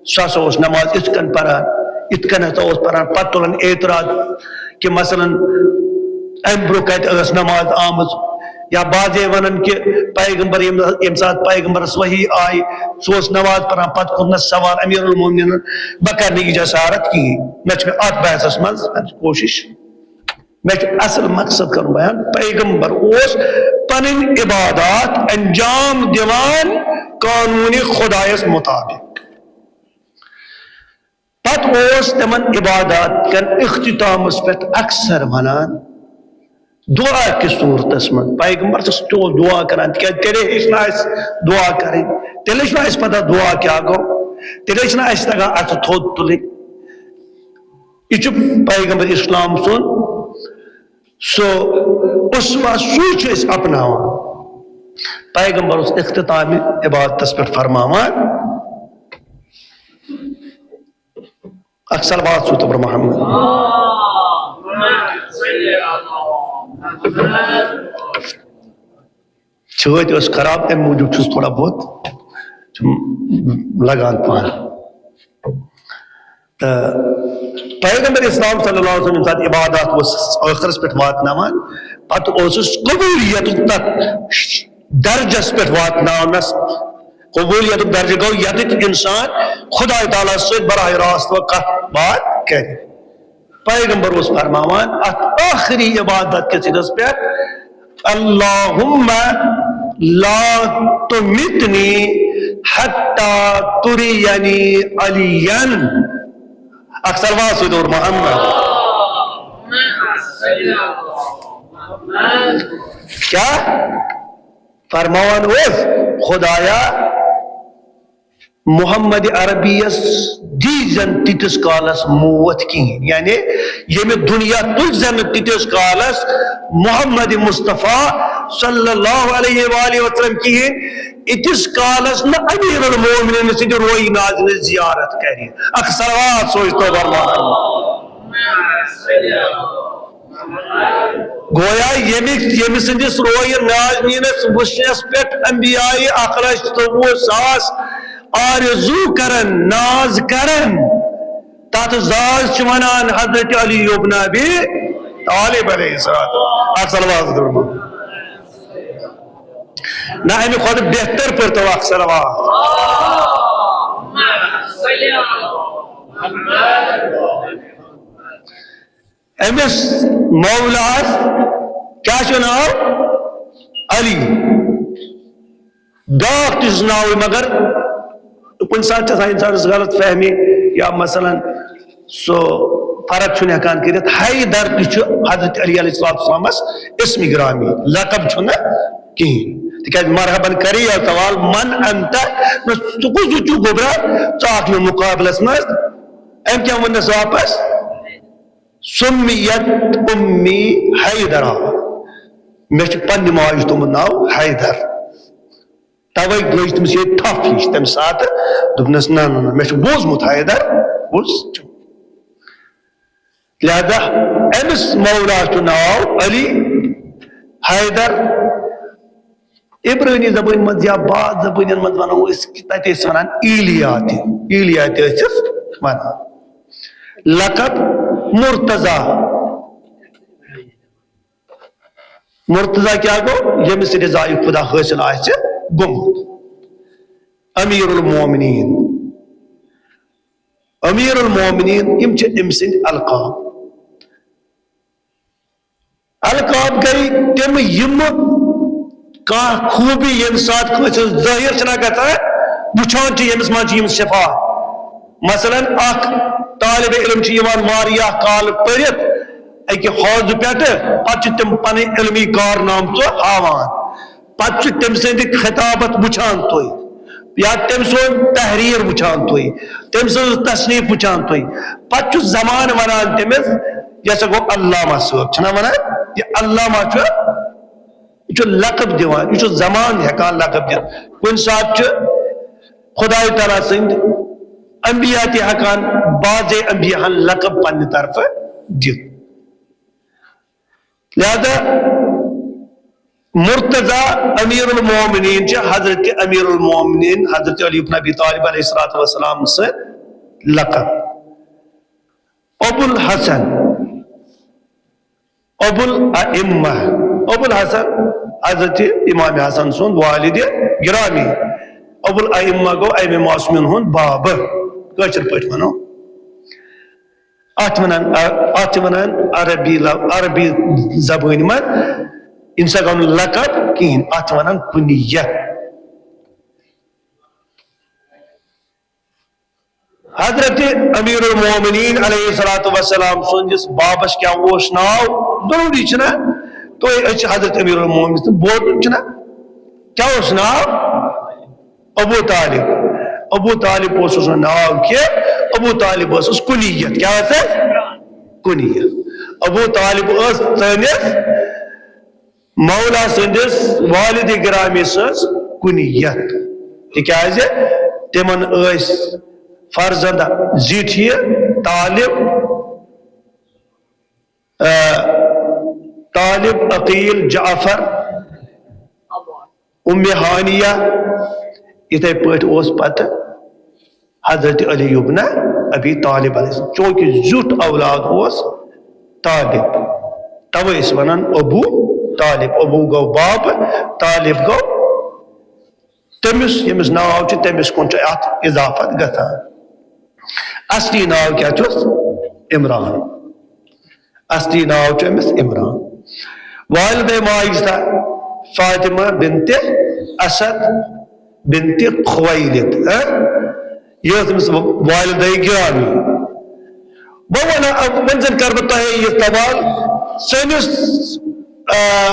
سُہ ہسا اوس نماز یِتھ کٔنۍ پران، یِتھ کٔنۍ ہسا اوس پران، پتہٕ تُلان اعتراض کہِ مثلاً امہِ برونٛہہ کتہِ ٲس نماز آمٕژ، یا بعضے ونان کہِ پیغمبر ییٚمہِ، ییٚمہِ ساتہٕ پیغمبرس وحی آیہِ، سُہ اوس نماز پران، پتہٕ کوٚرنس سوال امیر المومنینن، بہٕ کرٕ نہٕ یہِ جسارت کِہیٖنۍ، مےٚ چھِ اتھ بحثس منٛز کوٗشش، مےٚ چھُ اصل مقصد کرُن بیان، پیغمبر اوس پنٕنۍ عبادات انجام دِوان قانوٗنِ خدایس مطابق۔ پتہٕ اوس تِمن عبادات کٮ۪ن اختتامس پٮ۪ٹھ اکثر ونان دعا کِس صورتس منٛز۔ پیغمبر چھُس تہِ اوس دعا کران، تِکیازِ تیٚلے ہیٚچھ نہٕ اَسہِ دعا کرٕنۍ، تیٚلے چھُنہٕ اَسہِ پتہ دعا کیٛاہ گوٚو، تیٚلے چھُنہٕ اَسہِ تگان اَتھٕ تھوٚد تُلٕنۍ۔ یہِ چھُ پیغمبر اسلام سُنٛد سُہ اسوہ، سُے چھُ أسۍ اپناوان۔ پیغمبر اوس اختتامِ عبادتس پٮ۪ٹھ فرماوان، اکھ صلوات سوٗزتو بر محمد۔ چھٲتۍ ٲس خراب، اَمہِ موٗجوٗب چھُس تھوڑا بہت چھُم لگان پانہٕ۔ تہٕ پیغمبر اسلام صلی اللہ علیہ وسلم ییٚمہِ ساتہٕ عبادات اوس ٲخرس پٮ۪ٹھ واتناوان، پتہٕ اوسُس قبولیتُک تتھ درجس پٮ۪ٹھ واتناونس۔ قبولیتُک درجہٕ گوٚو ییٚتٮ۪تھ انسان خدای تعالیٰ سۭتۍ براہ راست وۄنۍ کتھ باتھ کرِ۔ پیغمبر اوس فرماوان اتھ ٲخری عبادت کِس عیٖدس پٮ۪ٹھ، اللہم لا تمتنی حتی ترینی علیاً۔ اکھ صلوات سوٗزتو بر محمد۔ کیا فرماوان اوس؟ خدایا، محمد عربی یس دی زن تیتس کالس موت کہین، یعنی ییٚمہِ دُنیا تُلۍ زن نہٕ تیتس کالس محمد مصطفیٰ صلی اللہ علیہ وآلہ وسلم کہین، اتس کالس نہٕ امیر المومنین سٕنٛدِ رویہِ نازنہِ زیارت کرِ۔ اکھ صلوات سوٗزتو بر محمد۔ گویا ییٚمہِ، ییٚمہِ سٕنٛدِس رویہِ نازنیٖنس وٕچھنس پٮ۪ٹھ انبیاء اکھ لچھ ژوٚوُہ ساس آرزو کرن، ناز کرن، تتھ زاز چھِ ونان حضرت علی ابن ابی طالب علیہ السلام۔ اکھ صلوات ضرور۔ نہ، امہِ کھۄتہٕ بہتر پٲٹھۍ تو اکھ صلوات۔ أمِس مولاہس کیٛاہ چھُ ناو؟ علی۔ بیٛاکھ تہِ چھُس ناوٕے، مگر کُنہِ ساتہٕ چھِ آسان اِنسانَس غلط فہمی یا مثلاً سُہ فرق چھُنہٕ ہٮ۪کان کٔرِتھ۔ حیدر تہِ چھُ حضرت علی علیہ الصلوۃ والسلامَس اسمِ گرامی، لقب چھُنہٕ کِہیٖنۍ۔ تِکیٛازِ مرحباً کرے یا سوال، من انت؟ نہ، ژٕ کُس ہیوٗ چھُکھ گوٚبرا؟ ژٕ آکھ مےٚ مُقابلَس منٛز۔ أمۍ کیٛاہ ووٚننَس واپس؟ سمیت امی حیدرا، مےٚ چھُ پننہِ ماجہِ تھوٚومُت ناو حیدر۔ توے لٔج تٔمِس یہِ ٹھپھ ہِش تَمہِ ساتہٕ، دوٚپنَس، "نہ، نہ، نہ، مےٚ چھُ بوٗزمُت حیدر، بوٗز۔" لہذا أمِس مولا چھُ ناو علی حیدر۔ عبرٲنی زبٲنۍ منٛز یا بعض زبٲنٮ۪ن منٛز وَنو أسۍ کہِ تَتہِ ٲسۍ وَنان ایلیا تہِ، ایلیا تہِ ٲسِس وَنان۔ لقب مرتضی۔ مرتضی کیٛاہ گوٚو؟ ییٚمِس رضایہِ خدا حٲصِل آسہِ گوٚمُت۔ امیر المومنین، امیر المومنین، یِم چھِ أمۍ سٕنٛدۍ القاب۔ القاب گٔے تِم، یِم کانٛہہ خوٗبی ییٚمہِ ساتہٕ کٲنٛسہِ ہٕنٛز ظٲہِر چھِنہ گژھان، وٕچھان چھِ ییٚمِس منٛز چھِ یِم صفات۔ مثلاً، اکھ طالب علم چھُ یِوان واریاہ کال پٔرِتھ اَکہِ حوضہٕ پٮ۪ٹھٕ، پتہٕ چھِ تِم پنٕنۍ علمی کارنامہٕ تہِ ہاوان۔ پتہٕ چھُ تٔمۍ سٕنٛدِ خطابت وٕچھان تُہۍ، یا تٔمۍ سُنٛد تحریر وٕچھان تُہۍ، تٔمۍ سٕنٛز تصنیف وٕچھان تُہۍ۔ پتہٕ چھُ زمانہٕ ونان تٔمِس، یہِ ہسا گوٚو علامہ صٲب، چھُنہ ونان؟ یہِ علامہ چھُ، یہِ چھُ لقب دِوان، یہِ چھُ زمان ہٮ۪کان لقب دِتھ۔ کُنہِ ساتہٕ چھُ خدای تعالیٰ سٕنٛدۍ انبیاء تہِ ہٮ۪کان بعضے انبیاء ہن لقب پننہِ طرفہٕ دِتھ۔ لہذا مرتضی امیر المومنین چھِ حضرت امیر المومنین حضرت علی ابن ابی طالب علیہ الصلوۃ والسلام سٕنٛدۍ لقب۔ ابو الحسن، ابو الائمہ، ابو الحسن حضرت امام حسن سُنٛد والد گرامی، ابو الائمہ گوٚو ائمہ معصومین ہُنٛد باب، کٲشِر پٲٹھۍ ونو۔ اتھ ونان، اتھ ونان عربی لف-، عربی زبٲنۍ منٛز، یِم سا گوٚو نہٕ لقب کِہیٖنۍ، اتھ ونان کنیت۔ حضرت امیر المومنین علیہ الصلوۃ والسلام سٕنٛدِس بابس کیٛاہ اوس ناو؟ ضروٗری چھُنہ؟ تُہۍ، أسۍ چھِ حضرت امیر المومنین سٕنٛدۍ بوزُن چھُنہ؟ کیٛاہ اوس ناو؟ ابو طالب۔ ابو طالب اوسُس نہٕ ناو کینٛہہ، ابو طالب ٲسٕس کنیت۔ کیٛاہ ٲسٕس؟ کنیت۔ ابو طالب ٲس سٲنِس مولا سٕنٛدِس والد گرامی سٕنٛز کنیت، تِکیٛازِ تِمن ٲسۍ فرزند زِٹھۍ یہِ طالب، آ، طالب، عقیل، جعفر، ام ہانیہ، یِتھے پٲٹھۍ اوس پتہٕ حضرت علی ابن ابی طالب علیہ السلام، چونکہ زیُٹھ اولاد اوس طالب، توے ٲسۍ ونان ابو طالب۔ ابو گوٚو باب، طالب گوٚو تٔمِس، ییٚمِس ناو چھُ، تٔمِس کُن چھُ اتھ اضافت گژھان۔ اصلی ناو کیٛاہ چھُس؟ عمران۔ اصلی ناو چھُ أمِس عمران۔ والدہ ماجدہ فاطمہ بنت اسد بنت خویلد، ہہ؟ یہِ ٲس أمِس والدہ گرامی۔ بہٕ وَنہٕ، وۄنۍ زَن کَرٕ بہٕ تۄہہِ یہِ سوال، سٲنِس، آ،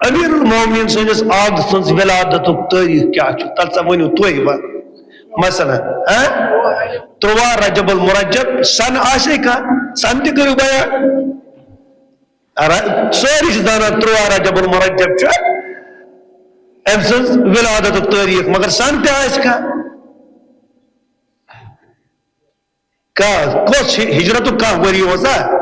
امیر المومنین سٕنٛدِس آغا سٕنٛز ولادتُک تٲریخ کیٛاہ چھُ؟ تَلہٕ سا ؤنِو تُہۍ وۄنۍ۔ مثلاً، ہہ؟ تُرٛواہ رجب المرجب سن آسے کانٛہہ؟ سن تہِ کٔرِو بیان۔ ر-، سٲری چھِ زانان تُرٛواہ رجب المرجب چھُ أمۍ سٕنٛز ولادتُک تٲریخ، مگر سن تہِ آسہِ کانٛہہ؟ کانٛہہ، کۄس چھِ ہجرتُک کانٛہہ ؤری اوسا؟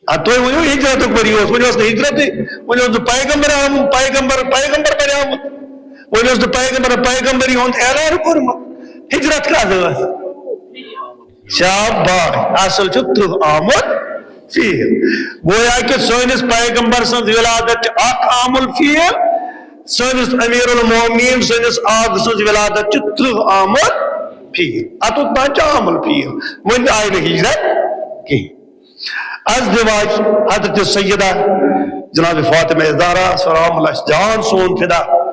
آ، تُہۍ ؤنِو ہجرتُک ؤری اوس، وۄنۍ اوس نہٕ ہجرتٕے، وۄنۍ اوس نہٕ پیغمبر آمُت، پیغمبر، پیغمبر بنیومُت، وۄنۍ اوس نہٕ پیغمبر، پیغمبری ہُنٛد اعلان کوٚرمُت۔ ہجرت کَتھ ٲس؟ شاباش، اصل چھُ ترٕٛہ آمُت فیل۔ گویا کہِ سٲنِس پیغمبر سٕنٛز ولادت چھِ اکھ آمُل فیل، سٲنِس امیر المومنین سٕنٛدِس آغا سٕنٛز ولادت چھِ ترٕٛہ آمُل فیل۔ اتُتھ تام چھِ آمُل فیل، وۄنۍ آیہِ نہٕ ہجرت کِہیٖنۍ۔ از دِوان حضرت سیدہ جناب فاطمہ زہرا سلام اللہ جان سون فدا،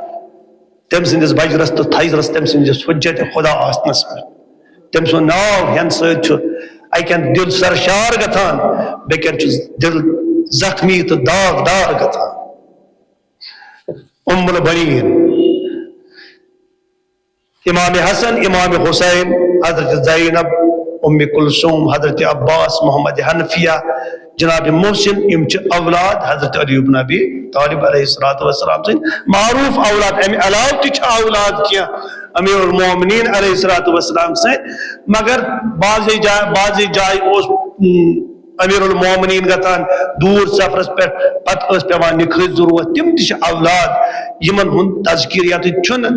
تٔمۍ سٕنٛدِس بجرس تہٕ تھزرس، تٔمۍ سٕنٛدِس حجت خدا آسنس پٮ۪ٹھ۔ تٔمۍ سُنٛد ناو ہٮ۪نہٕ سۭتۍ چھُ اَکہِ اَندٕ دِل سرشار گژھان، بیٚکہِ اَندٕ چھُ دِل زخمی تہٕ داغدار گژھان۔ ام البنین، امام حسن، امام حسین، حضرت زینب، ام کلثوم، حضرت عباس، محمد حنفیہ، جناب محسن، یِم چھِ اولاد حضرت علی ابن ابی طالب علیہ الصلوۃ والسلام سٕنٛدۍ معروف اولاد۔ امہِ علاوٕ تہِ چھِ اولاد کینٛہہ امیر المومنین علیہ الصلوۃ والسلام سٕنٛدۍ، مگر بعضے جا-، بعضے جایہِ اوس، اُم، امیر المومنین گژھان دوٗر سفرس پٮ۪ٹھ، پتہٕ ٲس پٮ۪وان نِکھٕچ ضروٗرت۔ تِم تہِ چھِ اولاد یِمن ہُنٛد تذکیر ییٚتہِ چھُنہٕ،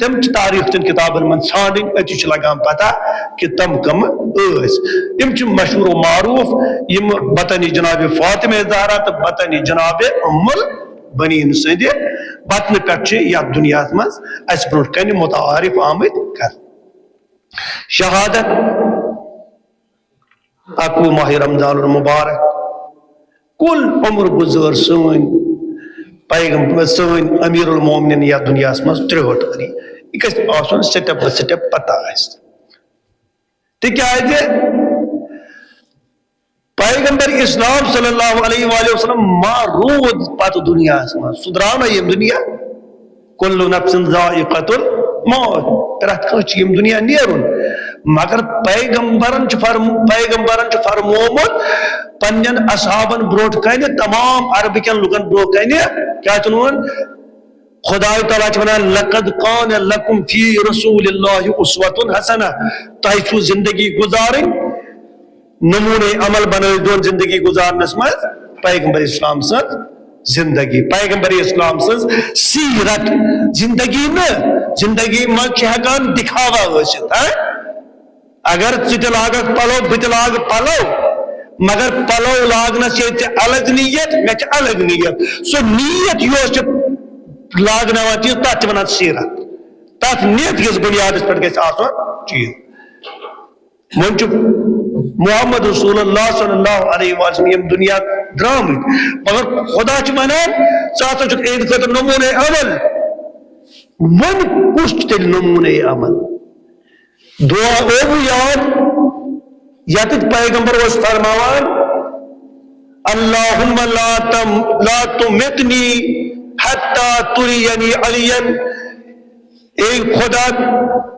تِم چھِ تاریخ چٮ۪ن کِتابن منٛز ژھانٛڈٕنۍ، أتی چھُ لگان پتہ کہِ تِم کٕم ٲسۍ۔ تِم چھِ مشہوٗر و معروٗف، یِم بطنِ جناب فاطمہ زہرا تہٕ بطنِ جناب ام البنین سٕنٛدِ بطنہٕ پٮ۪ٹھ چھِ یتھ دُنیاہس منٛز اسہِ برٛونٛٹھ کنہِ متعارف آمٕتۍ کرنہٕ۔ شہادت، اَکوُہ ماہِ رمضان المبارک، کُل عمر گُزٲر سٲنۍ پیغمبر، سٲنۍ امیر المومنین یتھ دُنیاہس منٛز ترٛوہٲٹھ ؤری۔ یہِ گژھِ آسُن step by step پتہ اَسہِ۔ تِکیازِ پے-، پیغمبر اسلام صلی اللہ علیہ وآلہ وسلم ما روٗد پتہٕ دُنیاہس منٛز، سُہ درٛاو نہ ییٚمہِ دُنیا۔ کل نفس ذائقۃ الموت، پرٛٮ۪تھ کٲنٛسہِ چھُ ییٚمہِ دُنیا نیرُن، مگر پیغمبرن چھُ فرم-، پیغمبرن چھُ فرمومُت پننٮ۪ن اصحابن برونٛٹھ کنہِ، تمام عربہٕ کٮ۪ن لُکن برونٛٹھ کنہِ، کیٛاہ چھُ وَنان؟ خدای تعالیٰ چھُ وَنان، "لقد کان لکم فی رسول اللہ اسوۃ حسنہ"، تۄہہِ چھُو زندگی گُزارٕنۍ نمونہ عمل بنٲوِتھ دۄن زندگی گزارنس منٛز پیغمبر اسلام سٕنٛز زندگی، پیغمبر اسلام سٕنٛز سیرت۔ زندگی نہٕ، زندگی منٛز چھِ ہٮ۪کان دکھاوا ٲسِتھ، ہاں؟ اگر ژٕ تہِ لاگکھ پلو، بہٕ تہِ لاگہٕ پلو، مگر پلو لاگنس چھے ژےٚ الگ نیت، مےٚ چھِ الگ نیت۔ سۄ نیت یۄس چھِ لاگناوان چیٖز، تتھ چھِ ونان سیرت۔ تتھ نیت کِس بنیادس پٮ۪ٹھ گژھِ آسُن چیٖز۔ وۄنۍ چھُ محمد رسول اللہ صلی اللہ علیہ وسلم ییٚمہِ دُنیا درٛامٕتۍ، مگر خدا چھُ وَنان، ژٕ ہسا چھُکھ اِہِنٛدِ خٲطرٕ نموٗنَے عمل۔ وۄنۍ کُس چھُ تیٚلہِ نموٗنَے عمل؟ دعا اوبو یاد، ییٚتٮ۪تھ پیغمبر اوس فرماوان، "اللہم لا تم-، لا تمتنی حتی ترینی علین"، اے خدا،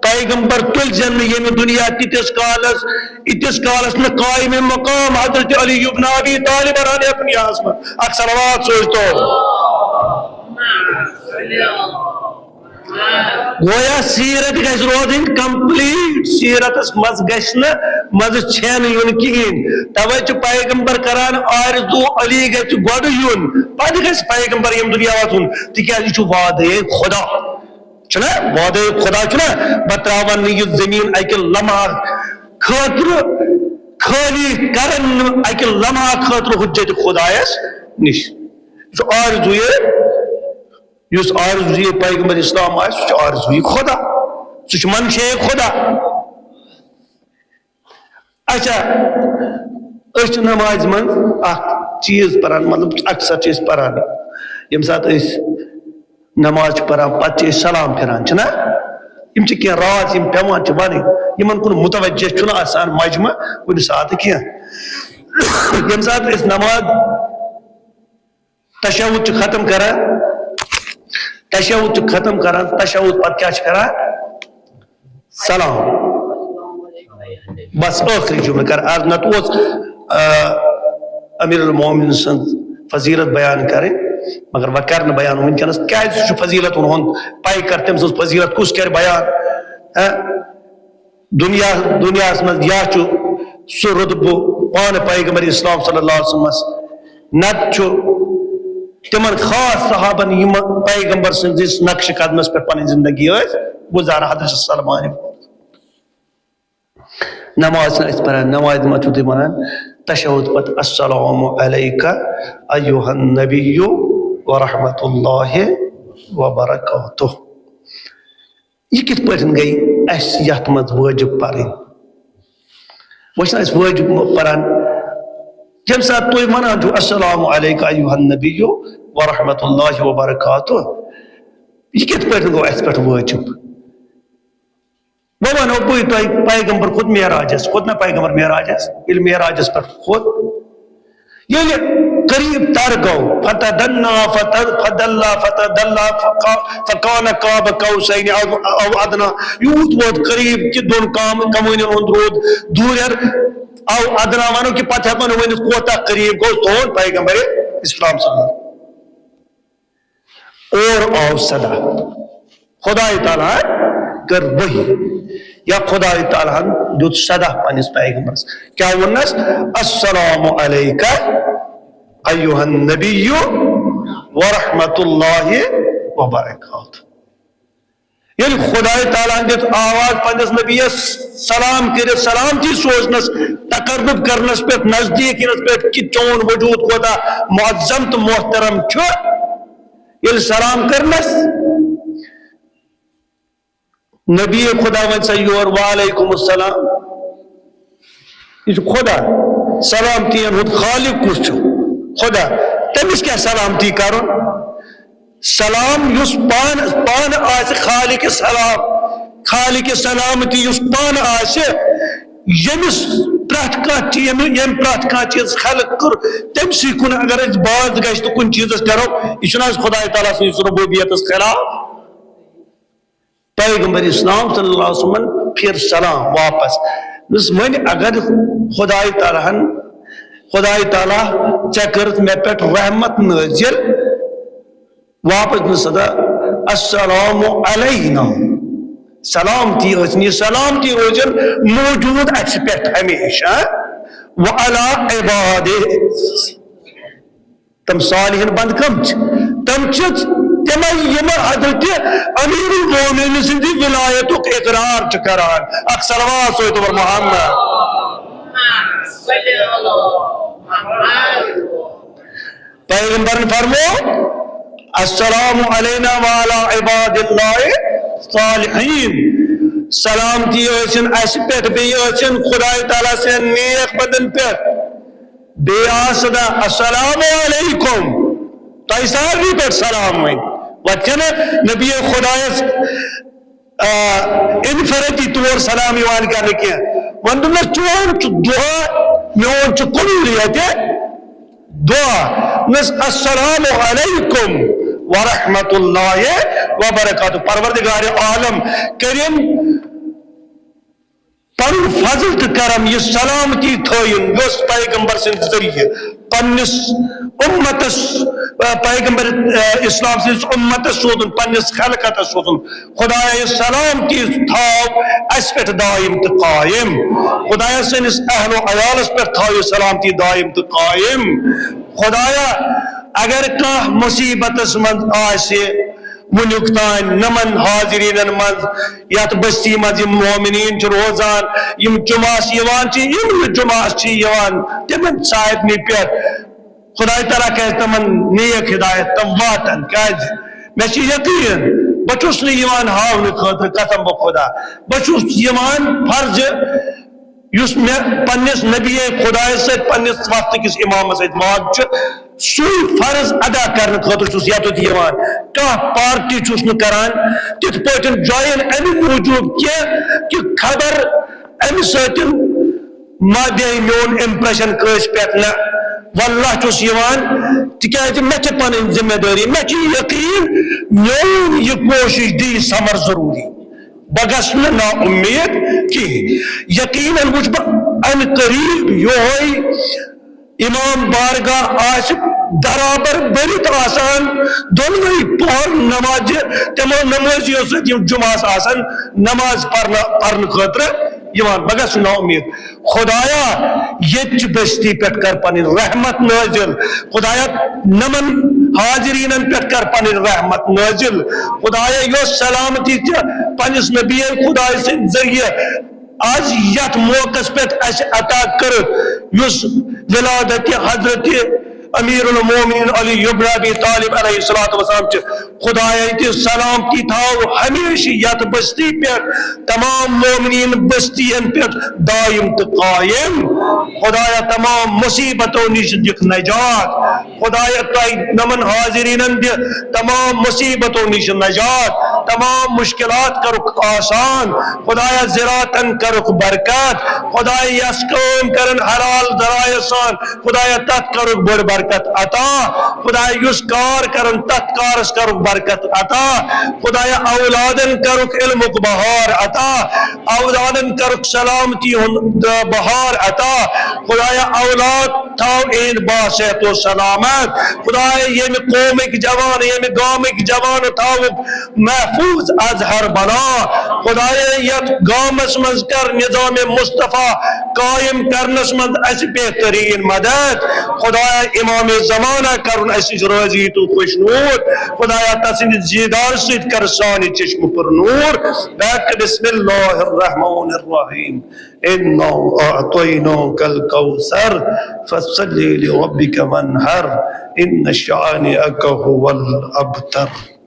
پیغمبر تُلۍ زٮ۪ن نہٕ ییٚمہِ دُنیا تیٖتِس کالس، ییٖتِس کالس نہٕ قائم مقام حضرت علی ابن ابی طالب رہنے اپنی آسمان۔ اکھ صلوات سوزتو۔ گویا سیرت گژھِ روزٕنۍ complete، سیرتس منٛز گژھِ نہٕ منٛزٕ ژھٮ۪ن یُن کِہیٖنۍ۔ توے چھُ پیغمبر کران آرزو علی گژھِ گۄڈٕ یُن، پتہٕ گژھِ پیغمبر ییٚمہِ دُنیا واتُن، تِکیازِ یہِ چھُ وعدے خدا۔ چھُنہ؟ وعدے خدا چھُنہ؟ بہٕ تراوَن نہٕ یہِ زٔمیٖن اَکہِ لمحہ خٲطرٕ خٲلی، کرن نہٕ اَکہِ لمحہ خٲطرٕ حجت خدایس نِش۔ یہِ چھُ آرزوٗیے، یُس آرزوٗیے پیغمبر اسلام آسہِ، سُہ چھُ آرزوٗیے خدا، سُہ چھُ منشے خدا۔ اچھا، أسۍ چھِ نمازِ منٛز اکھ چیٖز پران، مطلب اکثر چھِ أسۍ پران، ییٚمہِ ساتہٕ أسۍ نماز چھِ پران، پتہٕ چھِ أسۍ سلام پھِران، چھِنہ؟ یِم چھِ کینٛہہ راز یِم پٮ۪وان چھِ وَنٕنۍ، یِمن کُن متوجہ چھُنہٕ آسان مجمع کُنہِ ساتہٕ کینٛہہ۔ ییٚمہِ ساتہٕ أسۍ نماز تشہد چھُ ختم کران، تشہد چھُ ختم کران، تشہد پتہٕ کیٛاہ چھِ کران؟ سلام۔ بس ٲخری جملہٕ کر عرض، نتہٕ اوس، آ، امیر المومنین سٕنٛز فضیلت بیان کرٕنۍ، مگر وۄنۍ کرنہٕ بیان وٕنکیٚنس، کیٛازِ سُہ چھُ فضیلت ہُنٛد پاے کر، تٔمۍ سٕنٛز فضیلت کُس کرِ بیان؟ ہہ؟ دُنیا، دُنیاہس منٛز یا چھُ سُہ رُتبہٕ پانہٕ پیغمبر اسلام صلی اللہ علیہ وسلمس، نتہٕ چھُ تِمن خاص صحابن یِم پیغمبر سٕنٛدِس نقش قدمس پٮ۪ٹھ پنٕنۍ زندگی ٲسۍ گُزاران۔ حضرت سلمان نماز چھِنہٕ أسۍ پران، نمازِ منٛز چھِو تُہۍ وَنان تشہد پتہٕ، "السلام علیک ایھا النبی ورحمۃ اللہ وبرکاتہ۔" یہِ کِتھ پٲٹھۍ گٔے اَسہِ یَتھ منٛز وٲجِب پَرٕنۍ؟ وۄنۍ چھِنہٕ أسۍ وٲجِب پَران، ییٚمہِ ساتہٕ تُہۍ وَنان چھِو، "السلام علیک ایھا النبی ورحمۃ اللہ وبرکاتہ"، یہِ کِتھ پٲٹھۍ گوٚو اَسہِ پٮ۪ٹھ وٲجِب؟ بہٕ وَنو بٕے تۄہہِ، پیغمبر کھوٚت معراجَس، کھوٚت نہ پیغمبر معراجَس؟ ییٚلہِ معراجَس پٮ۪ٹھ کھوٚت، ییٚلہِ قریب تر گوٚو، فتدنا فت-، فدلا فتدلا فقا-، فکان قاب قوسین او، او ادنا، یوٗت ووت قریب کہِ دۄن کام، کمٲنٮ۪ن ہُنٛد روٗد دوٗرٮ۪ر، او ادنا وَنو کہِ پتہٕ ہٮ۪کو نہٕ ؤنِتھ کوتاہ قریب گوٚو سون پیغمبر اسلام صلی اللہ علیہ وسلم۔ اور آو صدا۔ خدای تعالیٰ ہن کٔر وحی۔ یا خدای تعالیٰ ہن دیُت صدا پننِس پیغمبرس۔ کیٛاہ ووٚننس؟ "السلام علیک ایھا النبی ورحمۃ اللہ وبرکاتہ۔" ییٚلہِ خدای تعالیٰ ہن دِژ آواز پننِس نبیَس سلام کٔرِتھ، سلامتی سوزنس، تقرب کرنس پٮ۪ٹھ، نزدیٖک یِنس پٮ۪ٹھ کہِ چون وجوٗد کوتاہ معظم تہٕ محترم چھُ، ییٚلہِ سلام کٔرنس، نبی خدا وَنہِ سا یور، "وعلیکم السلام"۔ یہِ چھُ خدا۔ سلامتی ہُنٛد خالق کُس چھُ؟ خدا۔ تٔمِس کیٛاہ سلامتی کرُن؟ سلام یُس پانہٕ، پانہٕ آسہِ خالق سلام، خالق سلامتی یُس پانہٕ آسہِ، ییٚمِس پرٛٮ۪تھ کانٛہہ چیٖز، ییٚمہِ، ییٚمہِ پرٛٮ۪تھ کانٛہہ چیٖز خلق کوٚر، تٔمۍ سٕے کُن اگر أسۍ باز گژھِ تہٕ کُنہِ چیٖزس کرو، یہِ چھُنہٕ حظ خۄداے تعالیٰ سٕنٛدِس ربوبیتس خلاف؟ پیغمبر اسلام صلی اللہ علیہ وسلمن پھر سلام واپس۔ دوٚپُس، وۄنۍ اگر خداے تعالیٰ ہن، خداے تعالیٰ ژےٚ کٔرٕتھ مےٚ پٮ۪ٹھ رحمت نٲزِل، واپس دوٚپُن سدا، السلام علینا، سلامتی ٲسِن، یہِ سلامتی روزن موجود اَسہِ پٮ۪ٹھ ہمیشہ، وعلی عبادہ۔ تم صالحین بند کم چھ؟ تم چھ تمے یم حضرت امیر المومنین سندی ولایتک اقرار چھ کران۔ اکھ صلوات سویت اور محمد۔ پیغمبرن فرمو، السلام علینا وعلی عباد اللہ صالحین۔ سلامتی ٲسِن اسہِ پٮ۪ٹھ، بیٚیہِ ٲسِن خدای تعالیٰ سٕنٛدٮ۪ن نیک بندن پٮ۪ٹھ۔ بیٚیہِ آو صدا، السلام علیکم۔ تۄہہِ سارنٕے پٮ۪ٹھ سلام وۄنۍ۔ وۄنۍ چھَنہٕ نبی خدایس، آ، انفرادی طور سلام یِوان کرنہٕ کینٛہہ۔ وۄنۍ دوٚپنس، چون چھُ دعا، میون چھُ قبولیت دعا۔ نس، السلام علیکم ورحمۃ اللہ وبرکاتہ۔ پروردگار عالم کریم پنُن فضل تہٕ کرم، یہِ سلامتی تھٲیِن، یۄس پیغمبر سٕنٛدِ ذٔریعہٕ پننِس اُمتس، آ، پیغمبر، آ، اسلام سٕنٛدِس اُمتس سوزُن، پننِس خلقتس سوزُن۔ خدایا، یہِ سلامتی تھاو اسہِ پٮ۪ٹھ دائم تہٕ قائم۔ خدایا، سٲنِس اہل و عیالس پٮ۪ٹھ تھاو یہِ سلامتی دائم تہٕ قائم۔ خدایا، اگر کانٛہہ مصیبتس منٛز آسہِ، وٕنیُک تام نمن حاضریٖنن منٛز، یتھ بستی منٛز یِم مومنیٖن چھِ روزان، یِم جمعس یِوان چھِ، یِم نہٕ جمعس چھِ یِوان، تِمن سارنٕے پٮ۪ٹھ خداے تعالیٰ کرِ تِمن نیک ہدایت، تِم واتن۔ کیازِ؟ مےٚ چھُ یقیٖن، بہٕ چھُس نہٕ یِوان ہاونہٕ خٲطرٕ، قسم بہٕ خدا، بہٕ چھُس یِوان فرض یُس مےٚ پننِس نبی خدایس سۭتۍ، پننِس وقتہٕ کِس امامس سۭتۍ وعدٕ چھُ، سُے فرض ادا کرنہٕ خٲطرٕ چھُس یتُتھ یِوان۔ کانٛہہ پارٹی چھُس نہٕ کران تِتھ پٲٹھۍ join امہِ موٗجوٗب کینٛہہ کہِ خبر امہِ سۭتۍ ما بیٚہہِ میون impression کٲنٛسہِ پٮ۪ٹھ۔ نہ، واللہ چھُس یِوان، تِکیازِ مےٚ چھِ پنٕنۍ ذمہ دٲری، مےٚ چھُ یقیٖن میون یہِ کوٗشش دی ثمر ضروٗری۔ بہٕ گژھٕ نہٕ نا اُمید کِہیٖنۍ۔ یقیٖناً وٕچھ بہٕ اَمہِ قریٖب یِہوٚے امام بارگاہ آسہِ برابر بٔرِتھ آسان دۄنوَے پۄہَر نمازِ، تِمو نمٲزِیو سۭتۍ یِم جمعہس آسَن نماز پرنہٕ، پرنہٕ خٲطرٕ یِوان۔ بہٕ گژھٕ نا اُمید۔ خدایا، ییٚتہِ چہِ بستی پٮ۪ٹھ کر پنٕنۍ رحمت نٲزِل۔ خدایا، نمن حاضریٖنن پٮ۪ٹھ کر پنٕنۍ رحمت نٲزِل۔ خدایا، یۄس سلامتی ژےٚ پننِس نبی خداے سٕنٛدِ ذٔریعہٕ از یتھ موقعس پٮ۪ٹھ اسہِ عطا کٔرٕتھ، یُس ولادت حضرت امیر المومنین علی ابن ابی طالب علیہ الصلوۃ والسلام چھِ۔ خدایا، تہِ سلامتی تھاو ہمیشہ یتھ بستی پٮ۪ٹھ، تمام مومنین بستین پٮ۪ٹھ دائم تہٕ قائم۔ خدایا، تمام مصیبتو نِش دِکھ نجات۔ خدایا، تۄہہِ نمن حاضریٖنن دِ تمام مصیبتو نِش نجات، تمام مشکلات کرُکھ آسان۔ خدایا، زراعتن کرُکھ برکت۔ خدایا، یس کٲم کرن حلال ذرایع سان، خدایا، تتھ کرُکھ بٔڑ برکت عطا۔ خدایا، یُس کار کرن تتھ کارس کرُکھ برکت عطا۔ خدایا، اولادن کرُکھ علمُک بہار عطا، اولادن کرُکھ سلامتی ہُنٛد بہار عطا۔ خدایا، اولاد تھاو اہند باصحت و سلامت۔ خدایا، ییٚمہِ قومٕکۍ جوان، ییٚمہِ گامٕکۍ جوان تھاوُکھ محفوظ از ہر بلا۔ خدایا، یتھ گامس منٛز کر نظام مصطفیٰ قائم کرنس منٛز اسہِ بہترین مدد۔ خدایا، امام زمانہ کرُن اسہِ نِش رٲضی تہٕ خوش نوٗر۔ خدایا، تسٕنٛدِ دیدار سۭتۍ کر سانہِ چشمہٕ پر نوٗر۔ بسم اللہ الرحمن الرحیم۔ انا اعطیناک الکوثر، فصل لربک وانحر، ان شانئک هو الابتر۔